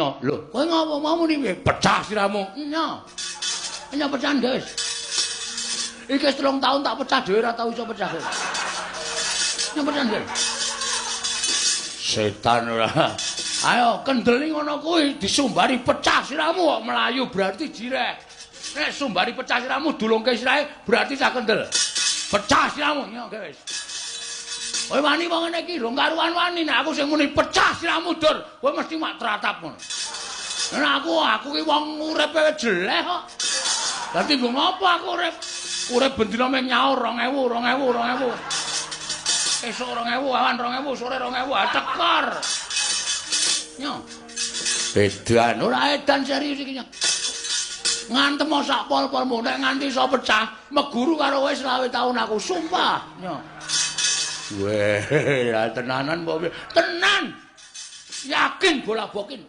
Lho, kowe ngopo mau muni piye? Pecah siramu. Nya. Nya pecahan, guys. Iki wis 3 taun tak pecah dhewe ora tau iso pecah. Nya pecahan, guys. Setan ora. Ayo kendel ngono kuwi disumbari pecah siramu kok melayu berarti jireh. Nek sumbari pecah siramu dulungke sirahe berarti cah kendel. Pecah siramu nya, guys. Kowe wani wong ngene iki rong karuan wani nek aku sing muni pecah siramu dur, kowe mesti mak tratap ngono. Nek aku ki wong uripe jeleh kok. Dadi nggo ngopo aku urip? Urip bendina mung nyaur 2000, 2000, 2000. Esuk 2000, awan 2000, sore 2000, ah tekor. Nyo. Edan ora edan serius iki nyo. Ngantem sak pol-polmu nek nganti iso pecah, meguru karo kowe 25 taun aku sumpah. Nyo. Weh, ya tenanan apa piye? Tenan. Yakin bola bokin.